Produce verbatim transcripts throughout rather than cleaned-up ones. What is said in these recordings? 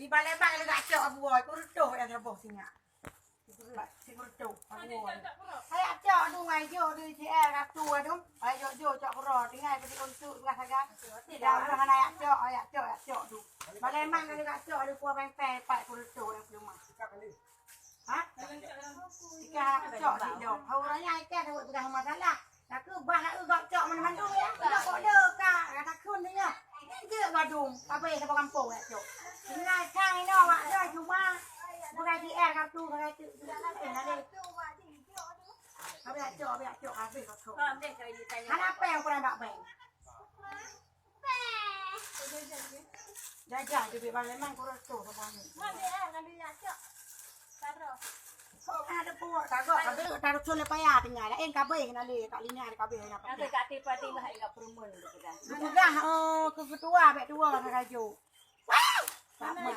Di Palembang lagak cok abu oi, kurutoh nyang saboh sinyak. Sikureutoh abu oi. Hai cok dong, ai jok di C R ratu dong. Ai jok jok cok kuro, tinggai peuti untuk belah saga. Tidak udah hana yak cok, yak cok, yak cok dong. Palembang lagak cok ada puah pempek, pat kurutoh nyang peulumah. Ha? Ika cok di dong. Hau raya ika sawot peugah masalah. Takeu bah na eu gop cok mandum-mandum ya. Ika kok le ka, kata kun ni ya. Ni je gadung, apa ya sapa kampung ya cok. Tinggai kang ino wak doi cuma bukan C R kartu, bukan tu. Apa ya cok, apa ya cok, habis kok cok. Hana apa yang kurang bak beng. Gajah je bak memang kurang tu sama ni. Oh, ada puak kagok, tapi taruh cun le payah tinggal. Lain kabeh kena le, tak lina ada kabeh nak pakai. Ada kat tipa-tipa ingat perumun tu dah. Peugah, oh, ke ketua bek dua ka kaju. Sama.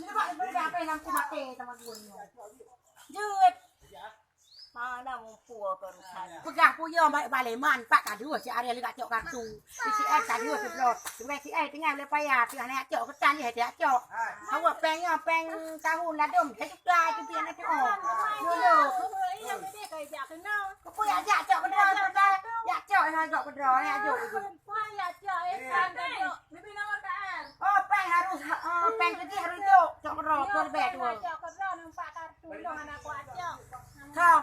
Ni bak apa yang aku mati sama gue ni. Jut. Mana mumpung kau rusak. Peugah puyoe balik baleman, pat ka dua si Ariel gak cok kartu. P C R ka dua siploh. Dua C R tinggal le payah, tengah nak cok ketan je, tak cok. Awak peng nyo, peng tahun ladom, sejuta tu pian nak cok. Dulu. Kau pun yak jak cok kedua, kedua. Yak cok, yak cok kedua, yak cok. Oh, peng harus, oh, peng kejih harus cok. Cok kedua, kedua tu. Kau.